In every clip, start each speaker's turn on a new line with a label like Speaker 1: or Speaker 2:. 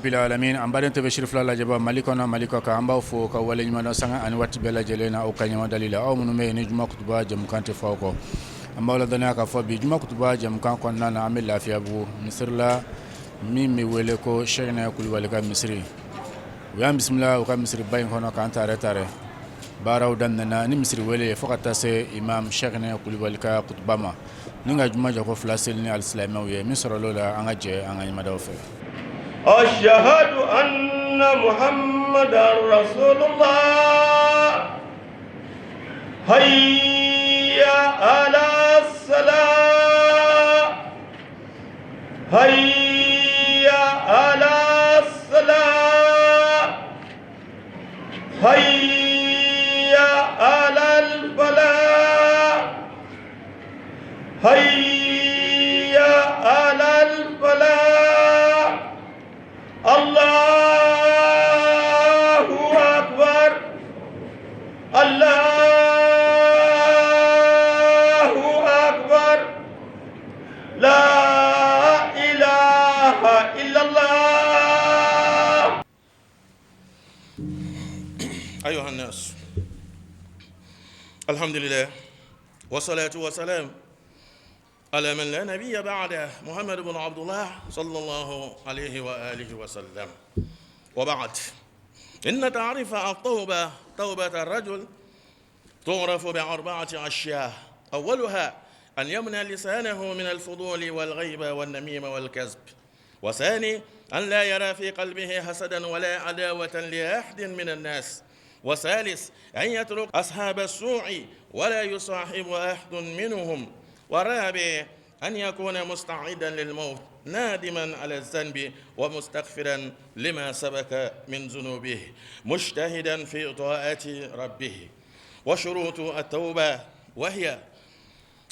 Speaker 1: Rabbil alamin. An baden TV Sirifila lajɛba Mali kɔnɔ, Mali kɔ kan, an b'aw fo ka waleɲuman dɔn sanga ani waati bɛɛ lajɛlen na aw ka ɲɛmadali la. Aw minnu bɛ yen ni juma kutuba jɛmukan tɛ fɔ aw kɔ, an b'aw ladɔnniya k'a fɔ bi juma kutuba jɛmukan kɔnɔna na, an bɛ Lafiyabugu misiri la min bɛ wele ko Sɛkinɛ Kulubali ka misiri. U y'an bisimila u ka misiriba in kɔnɔ k'an taare taare. Baaraw daminɛna ni misiri wele ye fo ka taa se imam Sɛkinɛ Kulubali ka kutuba ma ni ka juma jɔko fila seli ni alisilamɛw ye. Min sɔrɔla o la, an ka jɛ an ka ɲɛmadaw fɛ.
Speaker 2: أشهد أن محمدا رسول الله. هيا على الصلاة، هيا على الصلاة، هيا على الفلاح، هيا على الفلاح. الله أكبر، الله أكبر، لا إله إلا الله.
Speaker 3: أيها الناس، الحمد لله والصلاة والسلام على من لا نبي بعده، محمد بن عبد الله صلى الله عليه وآله وسلم، وبعد. إن تعريف التوبة، توبة الرجل تعرف بأربعة أشياء: أولها أن يمنع لسانه من الفضول والغيبة والنميمة والكذب، وثاني أن لا يرى في قلبه حسدا ولا عداوة لأحد من الناس، وثالث أن يترك أصحاب السوء ولا يصاحب أحد منهم، ورابع أن يكون مستعدا للموت، نادما على الذنب ومستغفرا لما سبق من ذنوبه، مجتهدا في طاعة ربه. وشروط التوبة وهي: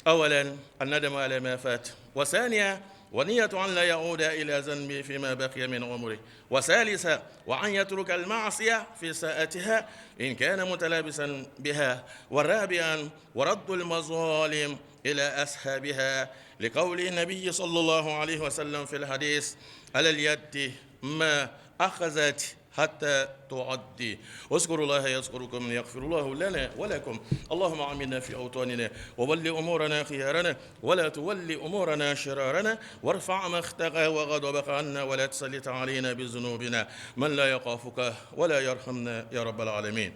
Speaker 3: أولا الندم على ما فات، وثانيا ونية أن لا يعود إلى ذنبه فيما بقي من عمره، وثالثا وأن يترك المعصية في ساعتها إن كان متلبسا بها، والرابعا ورد المظالم إلى أصحابها، لقول النبي صلى الله عليه وسلم في الحديث: على اليد ما أخذت حتى تعدي. اذكروا الله يذكركم، يغفر الله لنا ولكم. اللهم آمنا في أوطاننا، وول أمورنا خيارنا، ولا تولي أمورنا شرارنا، وارفع مقتك وغضبك عنا، ولا تسلط علينا بذنوبنا من لا يخافك ولا يرحمنا يا رب العالمين.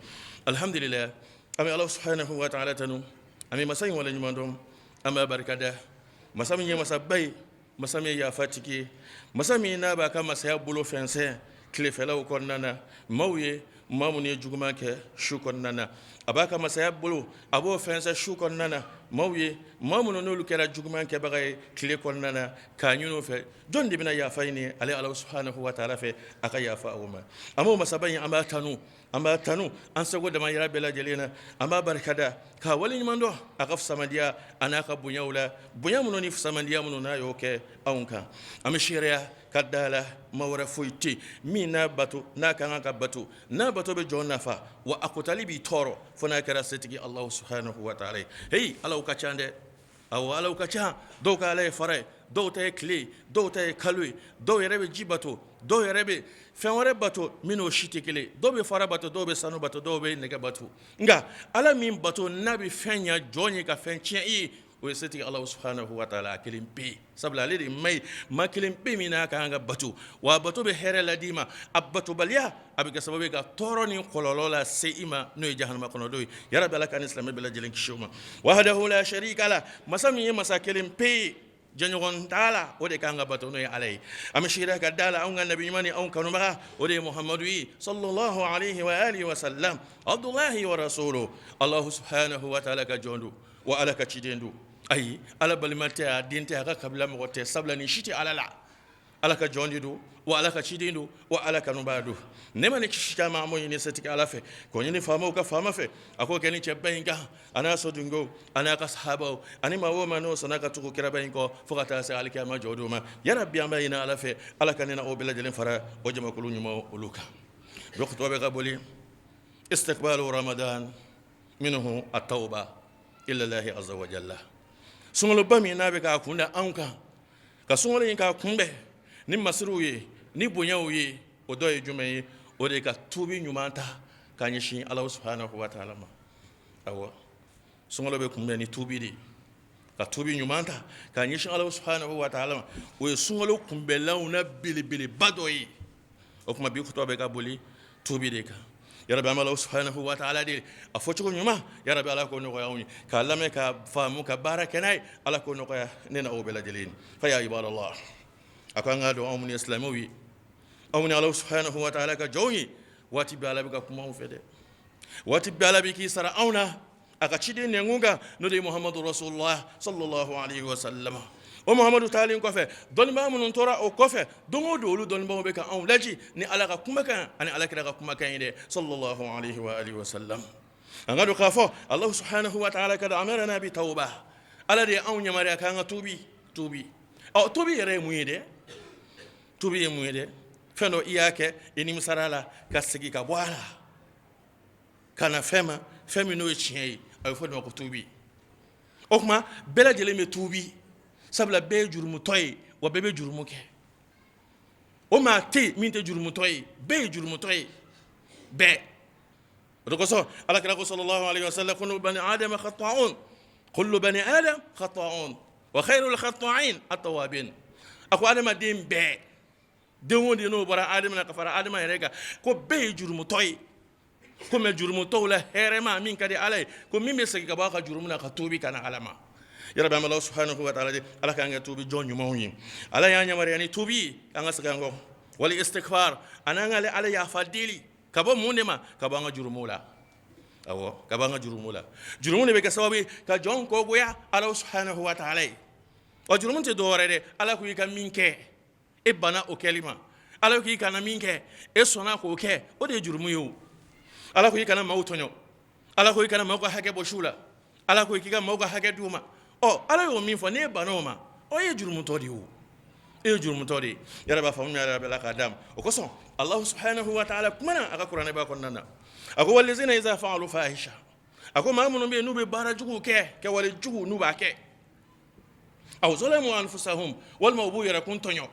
Speaker 3: الحمد لله. An bɛ Ala subhanahu wa ta'ala tanu, an bɛ masa in waleɲuman dɔn, an b'a barikada. Masa min ye masaba ye, masa min ye yafatigi ye, masa min n'a b'a ka masaya bolo fɛnsɛn tilefɛlaw kɔnɔna na maaw ye, maa minnu ye juguman kɛ su kɔnɔna na. A b'a ka masaya bolo, a b'o fɛnsɛn su kɔnɔna na maaw ye, maa minnu n'olu kɛra juguman kɛbaga ye tile kɔnɔna na, k'a ɲini u fɛ jɔn de bɛna yafa ɲini ale Ala subhanahu wa ta'ala fɛ a ka yafa aw ma. An b'o masaba in, an b'a tanu, an b'a tanu an seko damayira bɛɛ lajɛlen na. An b'a barikada k'a waleɲuman dɔn a ka fisamandiya a n'a ka bonyaw la, bonya minnu ni fisamandiya minnu n'a y'o kɛ anw kan. An bɛ seereya ka da la maa wɛrɛ foyi tɛ min n'a bato n'a ka kan ka bato, n'a bato bɛ jɔn nafa wa a kotali b'i tɔɔrɔ, fo n'a kɛra setigi Alahu subhanahu wa ta'ala ye. Heyi, alaw ka ca dɛ! Awɔ, alaw ka ca. Dɔw ka ala ye fara ye, dɔw ta ye tile ye, dɔw ta ye kalo ye, dɔw yɛrɛ bɛ ji bato, dɔw yɛrɛ bɛ fɛn wɛrɛ bato min n'o si tɛ kelen. Dɔw bɛ fara bato, dɔw bɛ sanu bato, dɔw bɛ nɛgɛ bato. Nka ala min bato n'a bɛ fɛn ɲɛ jɔn ye ka fɛn tiɲɛ i ye, o ye setigi Alahu subhanahu wa ta'ala a kelen pe. Sabula ale de ma ye maa kelen pe min n'a ka kan ka bato, wa a bato bɛ hɛrɛ lad'i ma, a batobaliya a bɛ kɛ sababu ye ka tɔɔrɔ ni kɔlɔlɔ lase i ma, n'o ye jahanama kɔnɔdon ye. Yarabi, Ala k'an ni silamɛ bɛɛ lajɛlen kisi o ma. Wahdahu la sharika la, masa min ye masa kelen pe ye, jɛɲɔgɔn t'a la, o de kan ka bato, n'o ye Ala ye. An bɛ seereya ka da la anw ka nabi ɲuman ni anw kanubaga, o de ye Muhamadu ye, sallallahu alaihi wa alihi wa sallam, abdullahi wa rasuluhu. Allahu subhanahu wa ta'ala ka jɔn don wa Ala ka ciden don. Ayi, Ala balima tɛ, a den tɛ, a ka kabila mɔgɔ tɛ, sabula nin si tɛ Ala la. Ala ka jɔn de don wa Ala ka ciden don wa Ala kanubaa don. Nɛɛma ni kisi caman, an b'o ɲini setigi Ala fɛ, k'o ɲini faamaw ka faama fɛ, a k'o kɛ ni cɛba in kan, a n'a sodenko, a n'a ka sahabaw, ani maa o maa n'o sɔnna ka tugu kiraba in kɔ fo ka taa se alikiyama jɔ don ma. Yarabi, an b'a ɲini Ala fɛ, Ala ka ne n'aw bɛɛ lajɛlen fara o jamakulu ɲuman olu kan. Bi kutuba bɛ ka boli istiqbalu ramadan minhu at-tawba ilallahi azza wa jalla. Sunkaloba min n'a bɛ k'a kun da anw kan, ka sunkalo in k'a kunbɛn ni masiriw ye, ni bonyaw ye. O dɔ ye jumɛn ye? O de ye ka tuubi ɲuman ta ka ɲɛsin Ala subahanahu wa taala ma. Awɔ, sunkalo bɛ kunbɛn ni tuubi de ye, ka tuubi ɲuman ta ka ɲɛsin Ala subahanahu wa taala ma. O ye sunkalo kunbɛlanw na belebeleba dɔ ye. O tuma bi kutuba bɛ ka boli tuubi de kan. Yarabi, an bɛ Ala subahanahu wa taala deli, a fɔcogo ɲuman, yarabi, Ala k'o nɔgɔya anw ye, k'a lamɛn, ka faamu, ka baara kɛ n'a ye. Ala k'o nɔgɔya ne n'aw bɛɛ lajɛlen. Fa ya ibadallah, a ko an k'a dɔn, anw minnu ye silamɛw ye, anw ni Ala subahanahu wa taala ka jɔnw ye, waati bɛɛ Ala bɛ ka kuma anw fɛ dɛ. Waati bɛɛ Ala bɛ k'i sara anw na a ka ciden nɛnkun kan, n'o de ye Muhamadu rasulullah sallallahu alaihi wa sallam. O Muhamadu taalen kɔfɛ, dɔnnibaa minnu tora o kɔfɛ, don o don olu dɔnnibaaw bɛ ka anw laji ni Ala ka kumakan ani Ala kira ka kumakan ye dɛ, sallallahu alaihi wa alihi wa sallam. An k'a dɔn k'a fɔ Alahu subahanahu wa taala kad amarana bi tawba, Ala de ye anw yamaruya k'an ka tuubi. Tuubi, ɔ, tuubi yɛrɛ ye mun ye dɛ? Tuubi ye mun ye dɛ? Fɛn dɔ i y'a kɛ, i nimisara a la, ka segin ka bɔ a la ka na fɛn ma, fɛn min n'o ye tiɲɛ ye, a bɛ fɔ o de ma ko tuubi. O tuma bɛɛ lajɛlen bɛ tuubi, sabula bɛɛ ye jurumutɔ ye, wa bɛɛ bɛ jurumu kɛ. O maa tɛ yen min tɛ jurumutɔ ye, bɛɛ ye jurumutɔ ye, bɛɛ. O de kosɔn Ala kira ko sallallahu alaihi wasallam: kullu bani adama khata'un, kullu bani adam khata'un wa khairul khata'in at-tawabin. A ko adamaden bɛɛ, den o den n'o bɔra Adama na ka fara Adama yɛrɛ kan, ko bɛɛ ye jurumutɔ ye, ko mɛ jurumutɔw la hɛrɛma min ka di Ala ye, ko min bɛ segin ka bɔ a ka jurumu na ka tuubi ka na Ala ma. Yarabi, an bɛ Ala subhanahu wa ta'ala Ala k'an kɛ tuubi jɔn ɲumanw ye. Ala y'an yamaruya ni tuubi ye, k'an ka segin an kɔ, wal istighfar, ani an ka Ala yafa deli. Ka bɔ mun de ma? Ka bɔ an ka jurumuw la. Awɔ, ka bɔ an ka jurumuw la. Jurumu de bɛ kɛ sababu ye ka jɔn kɔgoya Ala subhanahu wa ta'ala ye. Wa jurumu tɛ dɔwɛrɛ dɛ, Ala ko i ka min kɛ, e banna o kɛli ma. Ala ko i kana min kɛ, e sɔnna k'o kɛ, o de ye jurumu ye. O Ala ko i kana maaw tɔɲɔ, Ala ko i kana maaw ka hakɛ bɔ su la, Ala ko i k'i ka maaw ka hakɛ d'u ma. Ɔ, Ala y'o min fɔ, n'e banna o ma, ɔ, e ye jurumutɔ de ye. O e ye jurumutɔ de ye. Yɛrɛ b'a faamu, yɛrɛ bɛ la k'a d'a ma. O kosɔn Alahu subhanahu wa ta'ala kumana a ka kuranɛba kɔnɔna na, a ko wallazina iza fa'alu fahisha, a ko maa minnu bɛ yen n'u bɛ baara juguw kɛ, kɛwale jugu n'u b'a kɛ, aw zalamu anfusahum, walima u b'u yɛrɛ kun tɔɲɔ.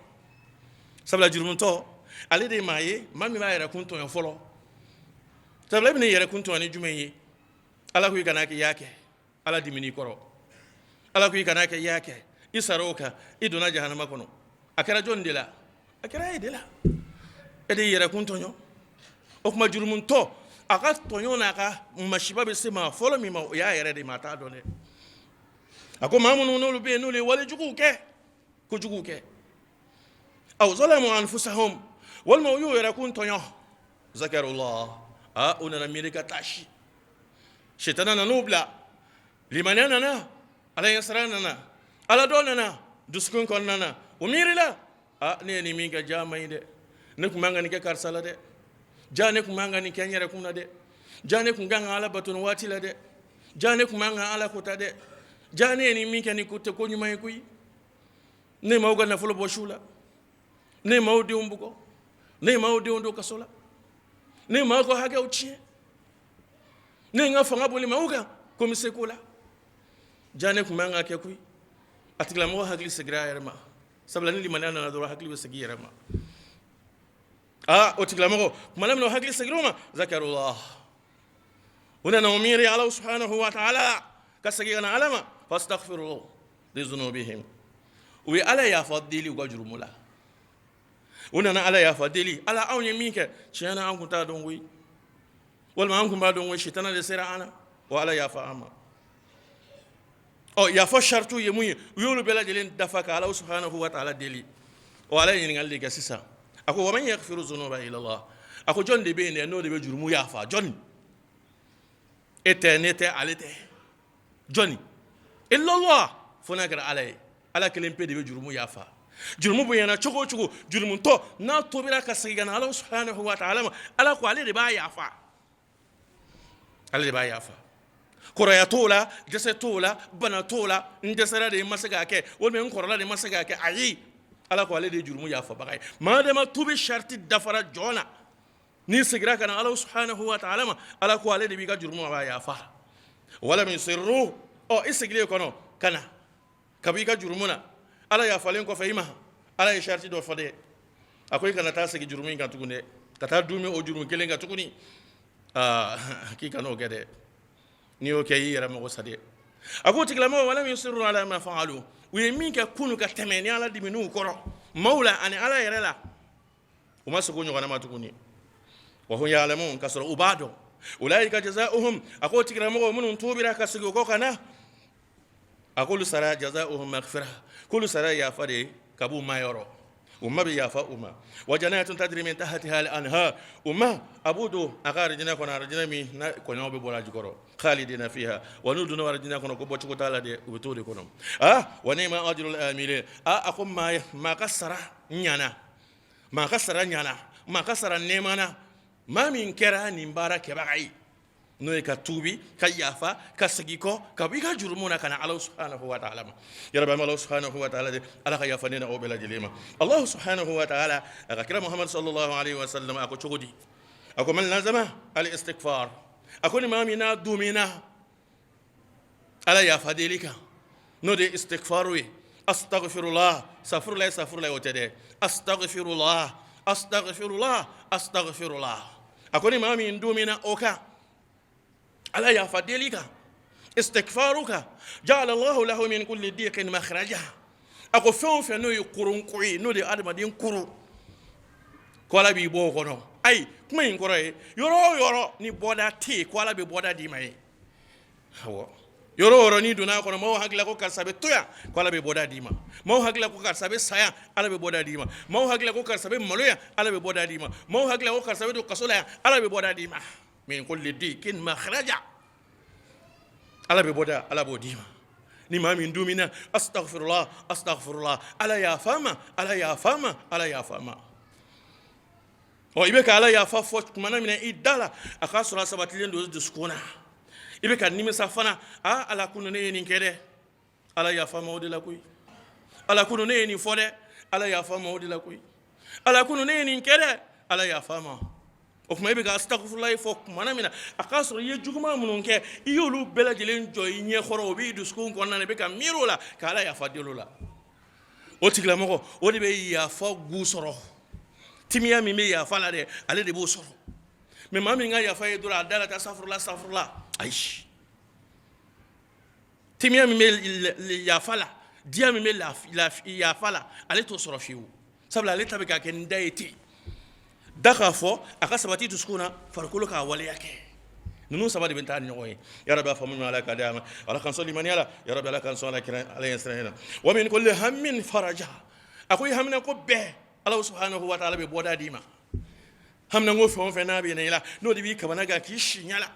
Speaker 3: Sabula jurumutɔ ale de ye maa ye, maa min b'a yɛrɛ kun tɔɲɔ fɔlɔ. Sabula e bɛna i yɛrɛ kun tɔɲɔ ni jumɛn ye? Ala ko i kana kɛ, i y'a kɛ, Ala dimin'i kɔrɔ. Ala ko i kana kɛ, i y'a kɛ, i sara o kan, i donna jahanama kɔnɔ. A kɛra jɔn de la? A kɛra e de la. E de y'i yɛrɛ kun tɔɲɔ. O tuma jurumutɔ, a ka tɔɲɔ n'a ka masiba bɛ se maa fɔlɔ min ma, o y'a yɛrɛ de ma, a t'a dɔn dɛ. A ko maa minnu n'olu bɛ yen, n'olu ye walejuguw kɛ, kojuguw kɛ, aw zalamu anfusahum, walima u y'u yɛrɛ kun tɔɲɔ, zakarullah, aa, u nana miiri ka taasi. Sitana nan'u bila, limaniya nana, Ala ɲɛsiran nana, Ala dɔn nana dusukun kɔnɔna na. U miirila: aa, ne ye nin min kɛ, jaa man ɲi dɛ. Ne tun man ka nin kɛ karisa la dɛ. Jaa ne tun man ka nin kɛ n yɛrɛ kun na dɛ. Jaa ne tun kan ka Ala bato nin waati la dɛ. Jaa ne tun man ka Ala kota dɛ. Jaa ne ye nin min kɛ, nin ko tɛ ko ɲuman ye koyi. Ne maaw ka nafolo bɔ su la, ne maaw denw bugɔ, ne maaw denw don kaso la, ne maaw ka hakɛw tiɲɛ, ne ye n ka fanga boli maaw kan ko n bɛ se ko la. Jaa ne tun man ka kɛ koyi. A tigilamɔgɔ hakili seginna a yɛrɛ ma, sabula ni limaniya nana dɔrɔn, hakili bɛ segin i yɛrɛ ma. Aa, o tigilamɔgɔ, tuma min na o hakili seginna o ma, zakarullah, u nana o miiri Ala subhanahu wa ta'ala, ka segin ka na Ala ma, fastaghfiru li zunubihim, u ye Ala yafa deli u ka jurumu la. U nana Ala yafa deli: Ala, anw ye min kɛ, tiɲɛ na, an kun t'a dɔn koyi, walima an kun b'a dɔn koyi, sitana de sera an na wa. Ala, yafa an ma. Ɔ, yafa saritu ye mun ye? U y'olu bɛɛ lajɛlen dafa ka Ala subhanahu wa ta'ala deli. Ɔ, Ala ye ɲininkali de kɛ sisan. A ko wa man yaghfiru zunuba illallah, a ko jɔn de bɛ yen dɛ, n'o de bɛ jurumu yafa? Jɔni? E tɛ, ne tɛ, ale tɛ. Jɔni? Illallah, fo n'a kɛra Ala ye. Ala kelen pe de bɛ jurumu yafa. Jurumu bonyana cogo o cogo, jurumutɔ n'a tobira ka segin ka na Ala subhanahu wa ta'ala ma, Ala ko ale de b'a yafa, ale de b'a yafa. Kɔrɔya t'o la, dɛsɛ t'o la, bana t'o la, n dɛsɛra de, n ma se k'a kɛ, walima n kɔrɔla de, n ma se k'a kɛ. Ayi, Ala ko ale de ye jurumu yafabaga ye. Maa de ma tubi sariti dafara jɔn na, n'i seginna ka na Ala subhanahu wa ta'ala ma, Ala ko ale de b'i ka jurumu, a b'a yafa. Walam yusirru, ɔ, i sigilen kɔnɔ ka na ka bɔ i ka jurumu na, Ala yafalen kɔfɛ i ma, Ala ye sariti dɔ fɔ dɛ. A ko i kana taa segin jurumu in kan tuguni dɛ, ka taa duumɛ o jurumu kelen kan tuguni. Aa, k'i kan'o kɛ dɛ, n'i y'o kɛ i yɛrɛ mago sa dɛ. A ko tigilamɔgɔ walam yusiru ala ma faalu, u ye min kɛ kunu ka tɛmɛ ni Ala dimin'u kɔrɔ maaw la ani Ala yɛrɛ la, u ma segin o ɲɔgɔnna ma tuguni. Wa hum ya'lamun, ka sɔrɔ u b'a dɔn. Ulaika jazaohum, a ko tigilamɔgɔ minnu tuubira ka segin o kɔ ka na, a k'olu sara jazaohum maghfira, k'olu sara yafa de ye ka b'u ma yɔrɔ, u ma bɛ yafa u ma. Wa jannatun tajri min tahtiha al anhar, u ma a b'u don a ka arijinɛ kɔnɔ, arijinɛ min na kɔɲɔw bɛ bɔra a jukɔrɔ, khalidina fiha, wa n'u donna arijinɛ kɔnɔ ko bɔcogo t'a la dɛ, u bɛ t'o de kɔnɔ. Aa, wa ni'ma ajrul amilin, aa, a ko maa ka sara ɲana, maa ka sara ɲana, maa ka sara nɛɛmana, maa min kɛra nin baara kɛbaga ye, n'o ye ka tuubi ka yafa ka segin kɔ ka bɔ i ka jurumu na ka na Ala subhanahu wa ta'ala ma. Yarabi, an bɛ Ala subhanahu wa ta'ala de Ala ka yafa ne n'aw bɛɛ lajɛlen ma. Allah subhanahu wa ta'ala a ka kira Muhammad sallallahu alaihi wa sallam a ko cogo di? A ko man lazama al istighfar, a ko ni maa min n'a dumina Ala yafa deli kan, n'o de ye istighfaru ye, astaghfirullah, safurulayi safurulayi o tɛ dɛ, astaghfirullah, astaghfirullah, astaghfirullah. A ko ni maa min dumina o kan, Ala yafa deli kan, istighfaru kan, ja'ala Allahu lahu min kulli diqin makhraja, a ko fɛn o fɛn n'o ye koronko ye, n'o de ye adamaden koron, ko Ala b'i bɔ o kɔnɔ. Ayi, kuma in kɔrɔ ye yɔrɔ o yɔrɔ ni bɔda tɛ yen, ko Ala bɛ bɔda d'i ma ye. Awɔ, yɔrɔ o yɔrɔ n'i donna a kɔnɔ, maaw hakili ko karisa bɛ to yan, ko Ala bɛ bɔda d'i ma. Maaw hakili ko karisa bɛ sa yan, Ala bɛ bɔda d'i ma. Maaw hakili ko karisa bɛ malo yan, Ala bɛ bɔda d'i ma. Maaw hakili ko karisa bɛ don kaso la yan, Ala bɛ bɔda d'i ma. Min kulli diqin makhraja, Ala bɛ bɔda, Ala b'o d'i ma ni maa min dumina astaghfirullah, astaghfirullah, Ala yafa ma, Ala yafa ma, Ala yafa ma. Ɔ, i bɛ ka Ala yafa fɔ tuma min na i da la, a k'a sɔrɔ a sabatilen don dusukun na, i bɛ ka nimisa fana. Aa, Ala, kunu ne ye nin kɛ dɛ, Ala yafa ma o de la koyi. Ala, kunu ne ye nin fɔ dɛ, Ala yafa ma o de la koyi. Ala, kunu ne ye nin kɛ dɛ, Ala yafa ma. O tuma e bɛ ka astaghfirullah fɔ tuma min na, a k'a sɔrɔ i ye juguman minnu kɛ, i y'olu bɛɛ lajɛlen jɔ i ɲɛ kɔrɔ, o b'i dusukun kɔnɔna na, i bɛ ka miiri o la ka Ala yafa deli o la. O tigilamɔgɔ o de bɛ yafa gu sɔrɔ, timiya min bɛ yafa la dɛ, ale de b'o sɔrɔ. Mais maa min ka yafa ye dɔrɔn a da la taa safurula safurula, ayi, timiya min bɛ yafa la, diya min bɛ yafa la, ale t'o sɔrɔ fiyewu. Sabula ale ta bɛ ka kɛ ni da ye ten, da k'a fɔ, a ka sabati dusukun na, farikolo k'a waleya kɛ. Ninnu saba de bɛ taa ni ɲɔgɔn ye. Yarabi, a faamu Ala ka di a ma, Ala k'an sɔn limaniya la. Yarabi, Ala k'an sɔn Ala kira Ala ɲɛ siran na. Wa min kulli hammin faraja, a ko i hamina ko bɛɛ, Ala subhanahu wa ta'ala bɛ bɔda d'i ma. Hamina ko fɛn o fɛn n'a bɛ na i la, n'o de b'i kamana gan k'i si ɲɛ la,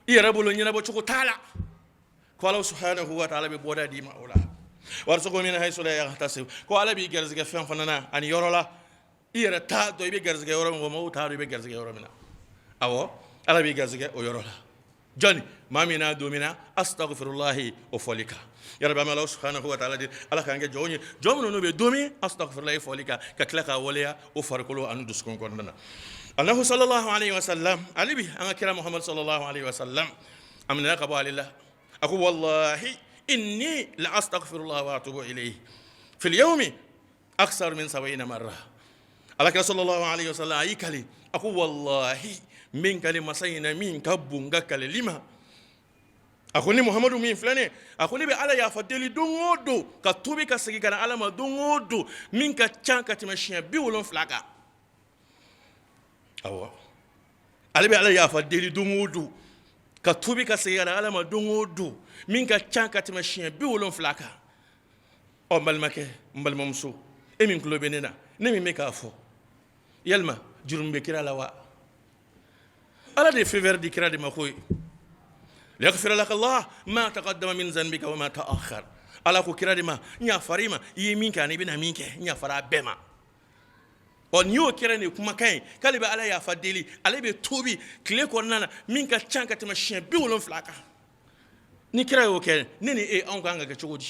Speaker 3: i yɛrɛ bolo ɲɛnabɔ cogo t'a la, ko Ala subhanahu wa ta'ala bɛ bɔda d'i ma o la. Warzuqhu min haythu la yahtasib, ko Ala b'i garisɛgɛ fɛn fana na ani yɔrɔ la i yɛrɛ t'a dɔn i bɛ garisɛgɛ yɔrɔ min, maaw t'a dɔn i bɛ garisɛgɛ yɔrɔ min na. Awɔ, Ala b'i garisɛgɛ o yɔrɔ la. Jɔnni? Maa min n'a domina astaghfirullahi o fɔli kan. Yarabi, an bɛ Ala subhanahu wa ta'ala deli, Ala k'an kɛ jɔnw ye, jɔn minnu bɛ domi astaghfirullahi fɔli kan ka tila k'a waleya o farikolo ani dusukun kɔnɔna na. Annahu sallallahu alaihi wa sallam, ale bi an ka kira Muhammad sallallahu alaihi wa sallam, a minɛna ka bɔ ale la, a ko wallahi inni la astaghfirullah wa atubu ilayhi fil yawmi aksar min sab'ina marra. Alakira sallallahu alaihi wasallam a y'i kali, a ko wallahi, n bɛ n kali masa in na min ka bon n ka kalili ma, a ko ni Muhamadu min filɛ ne, a ko ne bɛ Ala yafa deli don o don, ka tuubi ka segin ka na Ala ma don o don, min ka ca ka tɛmɛ siɲɛ 70 kan. Awɔ, ale bɛ Ala yafa deli don o don, ka tuubi ka segin ka na Ala ma don o don, min ka ca ka tɛmɛ siɲɛ 70 kan. Ɔ, n balimakɛ, n balimamuso, e min tulo bɛ ne na, ne min bɛ k'a fɔ, yalima jurumu bɛ kira la wa? Ala de ye feu vert di kira de ma koyi. Liyaghfira laka Allah ma taqaddama min zanbika wa ma ta'akhkhar. Ala ko kira de ma, n yafara i ma, i ye min kɛ ani i bɛna min kɛ, n yafara a bɛɛ ma. Ɔ, n'i y'o kɛra nin kumakan ye k'ale bɛ Ala yafa deli, ale bɛ tuubi tile kɔnɔna na min ka ca ka tɛmɛ siɲɛ 70 kan, ni kira y'o kɛ, ne ni e, anw kan ka kɛ cogo di?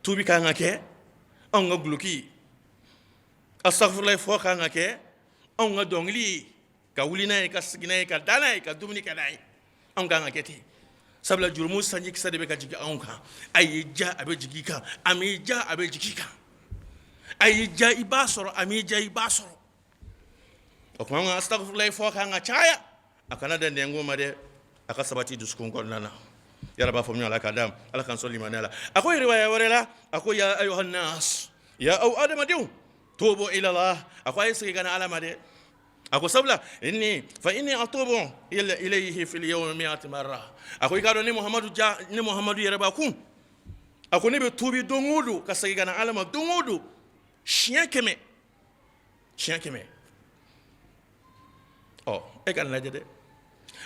Speaker 3: Tuubi kan ka kɛ anw ka guloki ye, astaghfirullah fɔ kan ka kɛ anw ka dɔnkili ye, ka wuli n'a ye, ka sigi n'a ye, ka da n'a ye, ka dumuni kɛ n'a ye. Anw kan ka kɛ ten, sabula jurumu sanji kisɛ de bɛ ka jigin anw kan. A y'i ja, a bɛ jigin i kan, a m'i ja, a bɛ jigin i kan. A y'i diya i b'a sɔrɔ, a m'i diya i b'a sɔrɔ. O tuma an ka astagfirulayi fɔ kan ka caya, a kana dan nɛnkun ma dɛ, a ka sabati dusukun kɔnɔna na. Yala b'a faamuya, Ala k'a d'an, Ala k'an sɔn limaniya la. A ko riwaya wɛrɛ la, a ko ya ayuha nas, ya aw adamadenw, tubu ilallah, a ko a ye segin ka na Ala ma dɛ. A ko sabula inni fa inni atubu ilayhi fil yawmi mi'ati marra, a ko i k'a dɔn ne Muhamadu ja, ne Muhamadu yɛrɛ b'a kun, a ko ne bɛ tuubi don o don ka segin ka na Ala ma don o don siɲɛ 100, siɲɛ 100. Ɔ e ka nin lajɛ dɛ.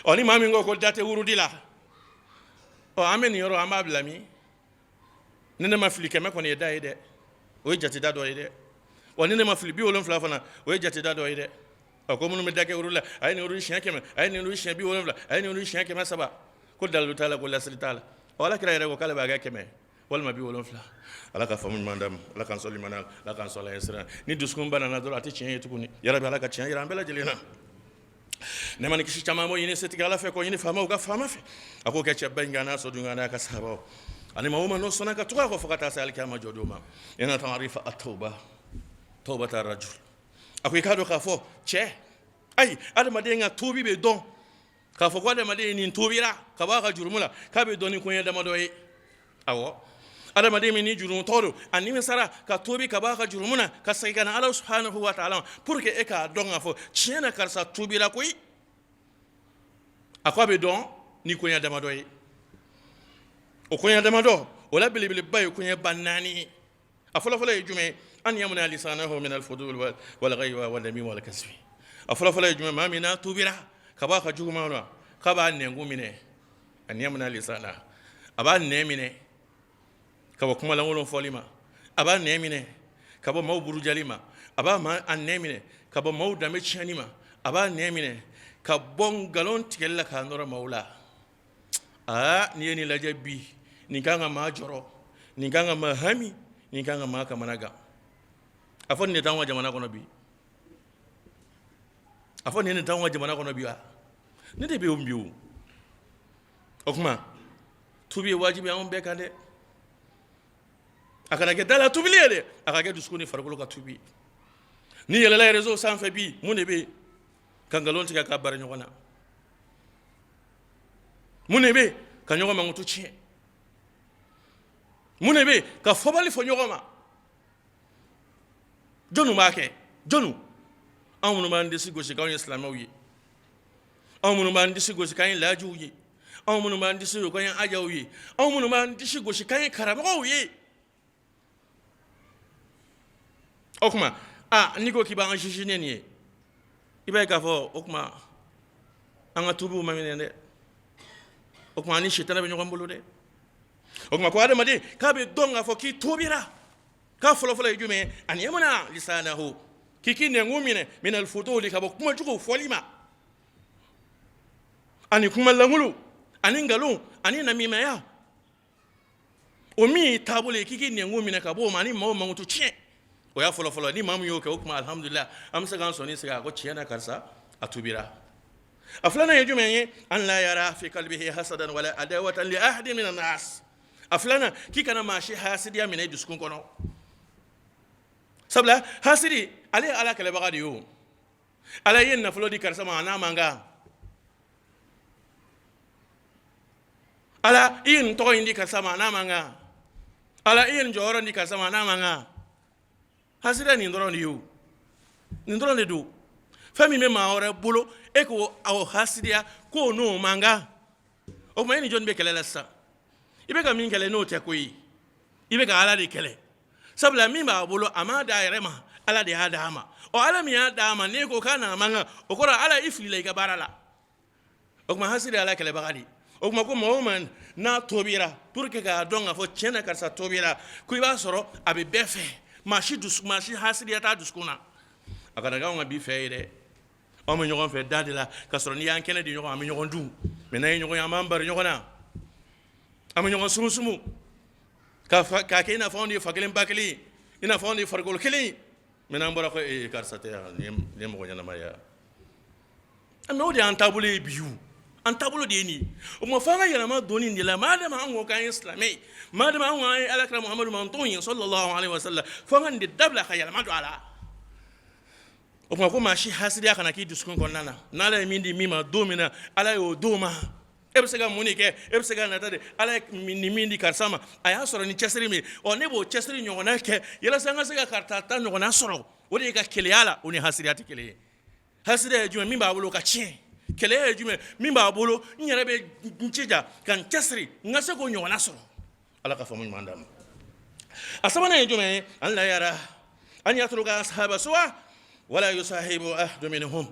Speaker 3: Ɔ ni maa min ko ko da tɛ wurudi la, ɔ an bɛ nin yɔrɔ an b'a bila min? Ni ne ma fili 100 kɔni ye da ye dɛ, o ye jateda dɔ ye dɛ. Wa ni ne ma fili 70 fana, o ye jateda dɔ ye dɛ. Ɔ ko minnu bɛ da kɛ wurudi la, a ye nin wurudi siɲɛ 100, a ye nin wurudi siɲɛ 70, a ye nin wurudi siɲɛ 300, ko dalilu t'a la, ko lasili t'a la. Ɔ Ala kira yɛrɛ ko k'ale b'a kɛ 100 walima 70. Ala ka faamu ɲuman d'an ma, Ala k'an sɔn limaniya la, Ala k'an sɔn Ala ɲɛsiran. Ni dusukun banana dɔrɔn a tɛ tiɲɛ ye tuguni. Yarabi Ala ka tiɲɛ jira an bɛɛ lajɛlen na. Nɛɛma ni kisi caman b'o ɲini setigi Ala fɛ, k'o ɲini faamaw ka faama fɛ. A k'o kɛ cɛba in kan n'a sodenw kan n'a ka sahabaw ani maa o maa n'o sɔnna ka tugu a kɔ fo ka taa se alikiyama jɔ don ma. Inna ta'rifa at-tawba tawbata rajul, a ko i k'a dɔn k'a fɔ cɛ, ayi, adamaden ka tuubi bɛ dɔn k'a fɔ ko adamaden nin tuubira ka bɔ a ka jurumu la, k'a bɛ dɔn ni koɲɛ damadɔ ye. Awɔ, adamaden min ni jurumutɔ don, a nimisara ka tuubi ka bɔ a ka jurumu na ka segin ka na Ala subhanahu wa ta'ala pour que e k'a dɔn k'a fɔ tiɲɛ na karisa tuubira koyi, a ko a bɛ dɔn ni koɲɛ damadɔ ye. O koɲɛ damadɔ o la belebeleba ye koɲɛba naani ye. A fɔlɔfɔlɔ ye jumɛn ye? An yamna lisanahu min alfudul wal ghaywa wal namima wal kasbi. A fɔlɔfɔlɔ ye jumɛn? Maa min n'a tuubira ka bɔ a ka juguman na, k'a b'a nɛnkun minɛ, an yamna lisana, a b'a nɛn minɛ ka bɔ kumalankolon fɔli ma, a b'a nɛn minɛ ka bɔ maaw burujali ma, a b'a a nɛn minɛ ka bɔ maaw danbe tiɲɛni ma, a b'a nɛn minɛ ka bɔ nkalon tigɛli la k'a nɔrɔ maaw la. Aa, n'i ye nin lajɛ bi, nin kan ka maa jɔrɔ, nin kan ka maa hami, nin kan ka maa kamana gan. A fɔ nin de t'anw ka jamana kɔnɔ bi, a fɔ nin de t'anw ka jamana kɔnɔ bi wa? Ne de bɛ yen bi o. O tuma tubi ye wajibi anw bɛɛ kan dɛ. A kana kɛ da la tubili ye dɛ, a ka kɛ dusukun ni farikolo ka tubi. N'i yɛlɛla réseau sanfɛ bi, mun de bɛ yen? Ka nkalon tigɛ ka bari ɲɔgɔn na. Mun de bɛ yen? Ka ɲɔgɔn mankutu tiɲɛ. Mun de bɛ yen? Ka fɔbali fɔ ɲɔgɔn ma. Jɔnni b'a kɛ? Jɔnni? Anw minnu b'an disi gosi k'anw ye silamɛw ye, anw minnu b'an disi gosi k'an ye laajiw ye, anw minnu b'an disi gosi k'an ye ajaw ye, anw minnu b'an disi gosi k'an ye karamɔgɔw ye. O tuma aa, n'i ko k'i b'an juger ni nin ye, i b'a ye k'a fɔ o tuma an ka tuubiw ma minɛ dɛ. O tuma an ni sitanɛ bɛ ɲɔgɔn bolo dɛ. O tuma ko adamaden k'a bɛ dɔn k'a fɔ k'i tuubira, k'a fɔlɔfɔlɔ ye jumɛn ye? An yamna lisanahu, k'i k'i nɛnkun minɛ, min alfuduli, ka bɔ kuma juguw fɔli ma, ani kuma lankolon, ani nkalon, ani namimaya. O min ye taabolo ye, k'i k'i nɛnkun minɛ ka bɔ o ma, ani maaw mankutu tiɲɛ. O y'a fɔlɔfɔlɔ. Ni maa min y'o kɛ, o tuma alhamdulillah, an bɛ se k'an sɔnni sigi a ko tiɲɛ na karisa a tuubira. A filanan ye jumɛn ye? An la yara fi qalbihi hasadan wala adawatan li ahadin min annas. A filanan, k'i kana maa si hasidiya minɛ i dusukun kɔnɔ, sabula hasidi ale ye Ala kɛlɛbaga de ye. O Ala ye nafolo di karisa ma, a n'a man kan. Ala i ye nin tɔgɔ in di karisa ma, a n'a man kan. Ala i ye nin jɔyɔrɔ in di karisa ma, a n'a man kan. Hasidiya nin dɔrɔn de ye o, nin dɔrɔn de don. Fɛn min bɛ maa wɛrɛ bolo, e k'o o hasidiya k'o n'o man kan. O tuma e ni jɔnni bɛ kɛlɛ la sisan? I bɛ ka min kɛlɛ n'o tɛ koyi, i bɛ ka Ala de kɛlɛ, sabula min b'a bolo a m'a d'a yɛrɛ ma, Ala de y'a d'a ma. Ɔ Ala min y'a d'a ma, n'e ko k'a n'a man kan, o kɔrɔ Ala i filila i ka baara la. O tuma hasidi Ala kɛlɛbaga de. O tuma ko maa o maa n'a tobira, pour que k'a dɔn k'a fɔ tiɲɛ na karisa tobira, ko i b'a sɔrɔ a bɛ bɛɛ fɛ, maa si dusu, maa si hasidiya t'a dusukun na. A kana kɛ anw ka bi fɛ ye dɛ. Anw bɛ ɲɔgɔn fɛ da de la, ka sɔrɔ n'i y'an kɛnɛ di ɲɔgɔn, an bɛ ɲɔgɔn dun, mais n'an ye ɲɔgɔn ye, an b'an bari ɲɔgɔn na, an bɛ ɲɔgɔn sumusumu k'a kɛ i n'a fɔ anw de ye fa kelen ba kelen ye, i n'a fɔ anw de ye farikolo kelen ye. Mais n'an bɔra ko ee karisa tɛ yan, nin ye mɔgɔ ɲɛnama ye wa? Mais o de y'an taabolo ye bi. O An taabolo de ye nin ye. O tuma f'an ka yɛlɛma don nin de la. Madama an ko k'an ye silamɛ ye, madama an ko an ye alakira Muhamadu mantɔn ye sallallahu alaihi wasallam, f'an ka nin de dabila ka yɛlɛma don a la. O tuma ko maa si hasidiya kana k'i dusukun kɔnɔna na. N'Ala ye min di min ma don min na, Ala y'o d'o ma. E bɛ se ka mun de kɛ? E bɛ se ka nata de. Ala ye nin min di karisa ma, a y'a sɔrɔ ni cɛsiri min ye, ɔ ne b'o cɛsiri ɲɔgɔnna kɛ yalasa n ka se ka karisa ta ɲɔgɔnna sɔrɔ. O de ye ka keleya la, o ni hasidiya tɛ kelen ye. Hasidiya ye jumɛn? Min b'a bolo ka tiɲɛ. Keleya ye jumɛn? Min b'a bolo, n yɛrɛ bɛ n jija ka n cɛsiri n ka se k'o ɲɔgɔnna sɔrɔ. Ala ka faamu ɲuman d'an ma. A sabanan ye jumɛn ye? An la yara an yatruka ashaba suwa wala yusahibu ahadu minhum.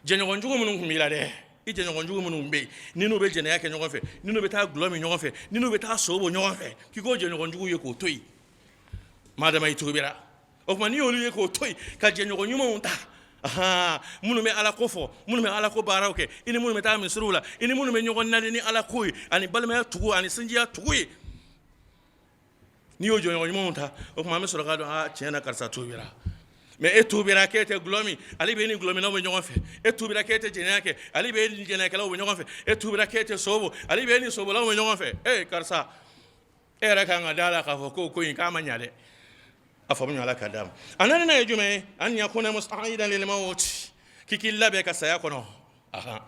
Speaker 3: Jɛɲɔgɔn jugu minnu tun b'i la dɛ, i jɛɲɔgɔn jugu minnu bɛ yen, ni n'u bɛ jɛnɛya kɛ ɲɔgɔn fɛ, ni n'u bɛ taa gulɔ min ɲɔgɔn fɛ, ni n'u bɛ taa so bon ɲɔgɔn fɛ, k'i k'o jɛɲɔgɔn jugu ye k'o to yen. Madama i tubira, o tuma n'i y'olu ye k'o to yen ka jɛɲɔgɔn ɲumanw ta, minnu bɛ Ala ko fɔ, minnu bɛ Ala ko baaraw kɛ, i ni minnu bɛ taa misiriw la, i ni minnu bɛ ɲɔgɔn nadi ni Ala ko ye ani balimaya tugu ani sinjiya tugu ye, n'i y'o jɛɲɔgɔn ɲumanw ta, o tuma an bɛ sɔrɔ k'a dɔn, aa tiɲɛ na karisa tubira. Mais e tubira k'e tɛ gulɔ min, ale bɛ ni gulɔminnaw bɛ ɲɔgɔn fɛ. E tubira k'e tɛ jɛnɛya kɛ, ale bɛ ni jɛnɛyakɛlaw bɛ ɲɔgɔn fɛ. E tubira k'e tɛ so bon, ale bɛ ni sobolaw bɛ ɲɔgɔn fɛ. E karisa, e yɛrɛ kan ka da la k'a fɔ ko ko in k'a ma ɲa dɛ. A faamu Ala ka d'a ma. A naaninan ye jumɛn ye? An yakuna mustaidan lil maut, k'i k'i labɛn ka saya kɔnɔ. Ahan,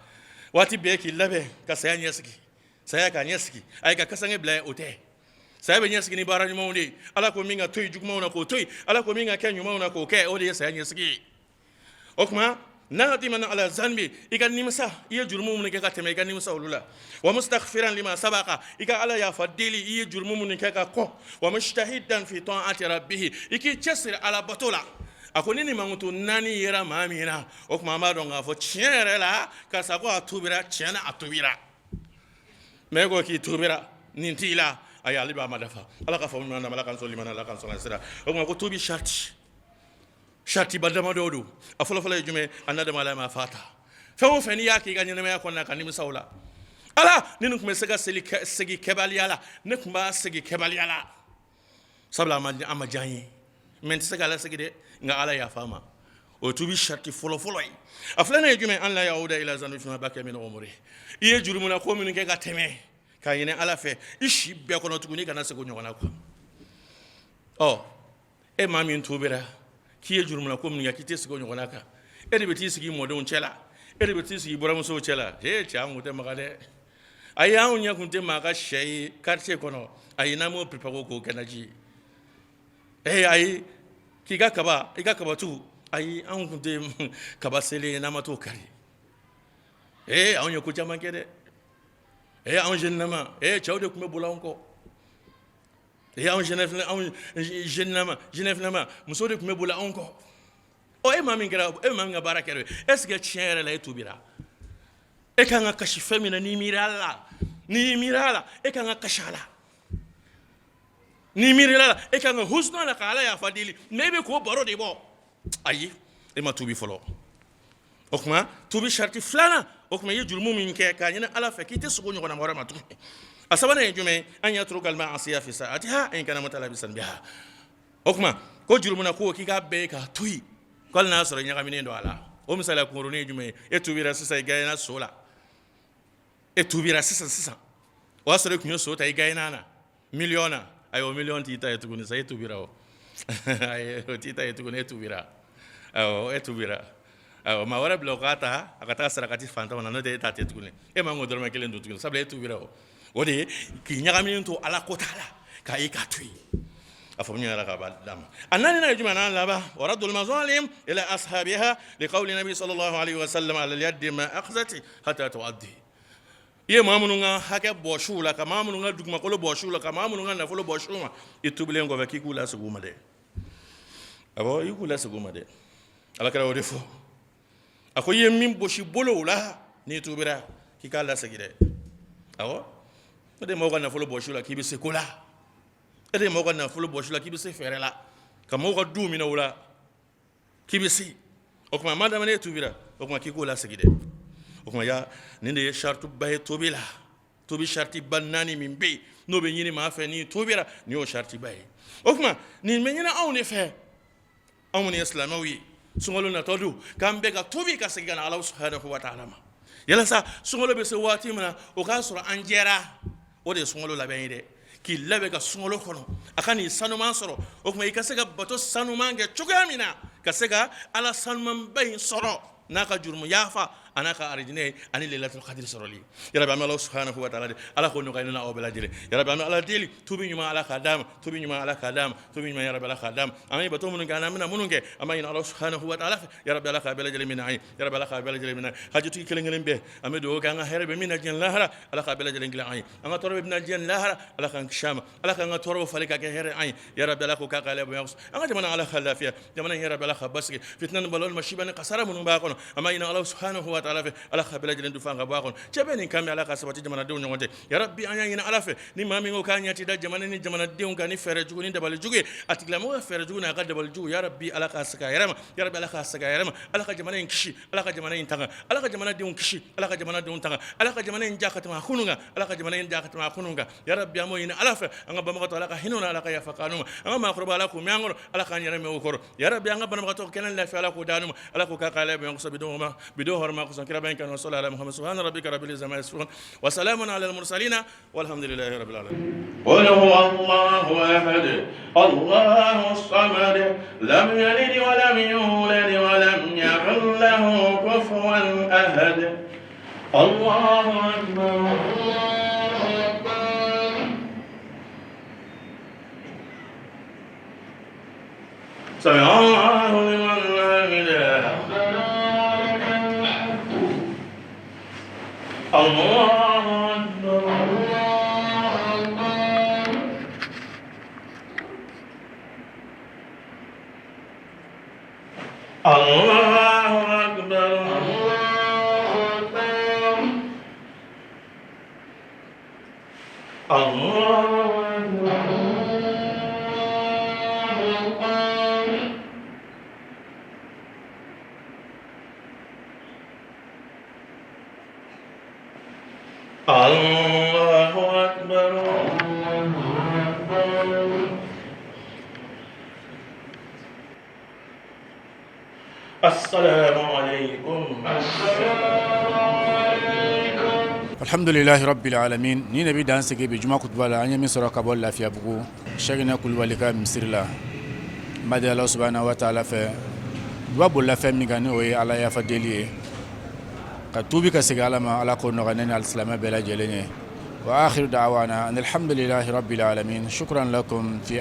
Speaker 3: waati bɛɛ k'i labɛn ka saya ɲɛsigi, saya k'a ɲɛsigi. Ayi, ka kasange bila yen, o tɛ. Saya bɛ ɲɛsigi ni baara ɲumanw de ye. Ala ko min ka to yen jugumanw na, k'o to yen. Ala ko min ka kɛ ɲumanw na, k'o kɛ. O de ye saya ɲɛsigi ye. O tuma nadiman ala zanbi, i ka nimisa i ye jurumu minnu kɛ ka tɛmɛ, i ka nimisa olu la. Wa mustaghfiran lima sabaka, i ka Ala yafa deli i ye jurumu minnu kɛ ka kɔn. Wa mujtahidan fi ta'ati rabbihi, i k'i cɛsiri Ala bato la. A ko ni nin mankutu naani yera maa min na, o tuma an b'a dɔn k'a fɔ tiɲɛ yɛrɛ la karisa ko a tubira, tiɲɛ na a tubira. Mais e ko k'i tubira, nin t'i la, ayi, ale b'a ma dafa. Ala ka faamu ɲuman d'an ma, Ala k'an sɔn limaniya la, Ala k'an sɔn sira. O tuma ko tubi sarati, saratiba damadɔ don. A fɔlɔfɔlɔ ye jumɛn? An nadamu ala ma fata. Fɛn o fɛn n'i y'a k'i ka ɲɛnamaya kɔnɔna ka nimisa o la, Ala, ni nin tun bɛ se ka segin kɛbaliya la, ne tun b'a segin kɛbaliya la, sabula a ma diya n ye, mais n tɛ se k'a lasegin dɛ, nka Ala yafa ma. O tubi sarati fɔlɔfɔlɔ ye. A filanan ye jumɛn? An la yauda ila zanbi fima baqiya min umri. I ye jurumuna ko minnu kɛ ka tɛmɛ, k'a ɲini Ala fɛ i si bɛɛ kɔnɔ tuguni i kana segin o ɲɔgɔnna kan. Ɔ e maa min tubira k'i ye jurumuna ko minnu kɛ k'i tɛ segin o ɲɔgɔnna kan, e de bɛ t'i sigi mɔdenw cɛ la, e de bɛ t'i sigi buramusow cɛ la. Ee cɛ, an kun tɛ maga dɛ. Ayi, anw ɲɛ kun tɛ maa ka sɛ ye quartier kɔnɔ. Ayi, n'an m'o piripago k'o kɛ naji ye. Ee ayi, k'i ka kaba, i ka kabatu, ayi, anw kun tɛ kaba selen ye n'an ma t'o kari. Ee anw ye ko caman kɛ dɛ. Ee anw jeune nama, ee cɛw de tun bɛ boli anw kɔ. Ee anw jeune anw jeune nama, jeune nama, muso de tun bɛ boli anw kɔ. Ɔ e maa min kɛra, e maa min ka baara kɛra, est ce que tiɲɛ yɛrɛ la e tubira? E kan ka kasi fɛn min na, n'i miiri a la, n'i miiri a la, e kan ka kasi a la. N'i miiri a la, e kan ka husnu a la ka Ala yafa deli, mais e bɛ k'o baro de bɔ. Ayi, e ma tubi fɔlɔ. O tuma tubi sarati filanan, o tuma i ye jurumu min kɛ k'a ɲini Ala fɛ k'i tɛ segin o ɲɔgɔnna wɛrɛ ma tuguni. A sabanan ye jumɛn ye? An yatruka al-ma'asiya fi sa'atiha in kana mutalabisan biha. O tuma ko jurumuna ko k'i k'a bɛɛ ye k'a to yen, ko hali n'a sɔrɔ i ɲagaminen don a la. O misaliya kunkurunin ye jumɛn ye? E tubira sisan, i gagné so la. E tubira sisan sisan, o y'a sɔrɔ e tun ye so ta, i gagné na miliyɔn na. Ayi, o miliyɔn t'i ta ye tuguni sa, e tubira o. Ayi, o t'i ta ye tuguni, e tubira. Awɔ, e tubira. Awɔ, maa wɛrɛ bila o k'a ta, a ka taa sarakati fantanw na, n'o tɛ e ta tɛ tuguni. E man k'o dɔrɔmɛ kelen dun tuguni, sabula e tubira o. O de ye k'i ɲagaminen to Ala ko ta la, k'a ye k'a to yen. A faamu ɲɛna ka ba d'a ma. A naaninan ye jumɛn n'a laban? Wa raddul mazalim ila ashabiha li qawli nabi sallallahu alaihi wa sallam ala al-yadi ma akhazati hatta tuaddi. I ye maa minnu ka hakɛ bɔsi u la, ka maa minnu ka dugumakolo bɔsi u la, ka maa minnu ka nafolo bɔsi u ma, i tubilen kɔfɛ k'i k'u lasegin u ma dɛ. Awɔ, i k'u lasegin u ma dɛ. Ala kira y'o de fɔ. A ko i ye min bɔsi bolow la, n'i tubira k'i k'a lasegin dɛ. Awɔ, e de ye maaw ka nafolo bɔsi u la k'i bɛ se ko la. E de ye maaw ka nafolo bɔsi u la k'i bɛ se fɛɛrɛ la, ka maaw ka duw minɛ u la k'i bɛ se. O tuma maa dama n'e tubira, o tuma k'i k'o lasegin dɛ. O tuma ya nin de ye sarituba ye tubi la. Tubi saritiba naani min bɛ yen n'o bɛ ɲini maa fɛ n'i tubira, nin y'o saritiba ye. O tuma nin bɛ ɲini anw de fɛ, anw minnu ye silamɛw ye, sunkalo natɔ don, k'an bɛɛ ka tubi ka segin ka na Ala subahanahu wa taala ma. Yalasa sunkalo bɛ se waati min na, o k'a sɔrɔ an jɛra. O de ye sunkalo labɛn ye dɛ, k'i labɛn ka sunkalo kɔnɔ, a ka n'i sanuman sɔrɔ. O tuma i ka se ka bato sanuman kɛ cogoya min na, ka se ka Ala sanumanba in sɔrɔ n'a ka jurumu yafa, a n'a ka arijinɛ ani lelatul kadiri sɔrɔli. Yarabi, an bɛ Ala subhanahu wa taala deli, Ala k'o nɔgɔya ne n'aw bɛɛ lajɛlen. Yarabi, an bɛ Ala deli, tubi ɲuman Ala k'a d'an ma, tubi ɲuman Ala k'a d'an ma, tubi ɲuman yarabi Ala k'a d'an ma. An ye bato minnu kɛ, an bɛna minnu kɛ, an b'a ɲini Ala subhanahu wa taala fɛ, yarabi Ala k'a bɛɛ lajɛlen minɛ an ye, yarabi Ala k'a bɛɛ lajɛlen minɛ. Hajitigi kelen kelen bɛɛ, an bɛ dugawu kɛ, an ka hɛrɛ bɛ min na diɲɛ lahara, Ala k'a bɛɛ lajɛlen dilan an ye. An ka tɔɔrɔ bɛ min na diɲɛ lahara, Ala k'an kisi a ma, Ala k'an ka tɔɔrɔw falen ka kɛ hɛrɛ an ye. Yarabi, Ala k'o k'a ka bonya. An ka jamana, Ala ka lafiya jamana in. Yarabi, Ala ka basigi. Fitina ni balawu ni masiba ni kasara minnu b'a kɔnɔ, an b'a ɲini Ala subhanahu wa taala fɛ, Ala ka bɛɛ lajɛlen dufa ka bɔ a kɔnɔ. Cɛ bɛ nin kan Ala ka sabati jamanadenw ɲɔgɔn cɛ. Yarabi, an y'a ɲini Ala fɛ, ni maa min ko k'a ɲɛ tɛ da jamana ni jamanadenw kan ni fɛɛrɛ jugu ni dabali jugu ye, a tigilamɔgɔ ka fɛɛrɛ jugu n'a ka dabali jugu, yarabi Ala k'a segin a yɛrɛ ma, yarabi Ala k'a segin a yɛrɛ ma. Ala ka jamana in kisi, Ala ka jamana in tanga, Ala ka jamanadenw kisi, Ala ka jamanadenw tanga, Ala ka jamana in diya ka tɛmɛ a kunun kan, Ala ka jamana in diya ka tɛmɛ a kunun kan. Yarabi, an b'o ɲini Ala fɛ. An ka banbagatɔ, Ala ka hinɛ u la, Ala ka yafa k'an ma. An ka maakɔrɔba, Ala k'u mɛn an kɔrɔ, Ala k'an yɛrɛ mɛn u kɔrɔ. Yarabi, an ka banabagatɔ kɛnɛ lafiya, Ala k'o d'an ma, Ala k'o k'a ka ala bonya kosɔn, bidon ma bidon hɔrɔma kosɔn, kiraba in kanu. Sɔli ala Muhammad. Subhana rabbika rabbil izzati amma yasifun wa salamun ala al mursalina walhamdulillahi rabbil alamin. Qul huwa Allahu ahad, Allahu samad, lam yalid wa lam yulad wa lam yakun lahu kufuwan ahad. Allahu akbar. Sami Allahu liman hamidah. Allahu akbar. Allahu akbar. Allahu akbar. Allahu akbar. Assalamu alaikum.
Speaker 1: Alhamdulilahi rabbil alamin. Ni ne bɛ dan sigi bi juma kutuba la, an ye min sɔrɔ ka bɔ Lafiyabugu Sɛkinɛ Kulubali ka misiri la. N b'a deli Ala subahana wa taala fɛ, duba bolila fɛn min kan, ni o ye Ala yafa deli ye, ka tubi ka segin Ala ma, Ala k'o nɔgɔya ne ni alisilamɛ bɛɛ lajɛlen ye. Wa akhiru da'wana anil hamdulilahi rabbil alamin. Shukran lakum fi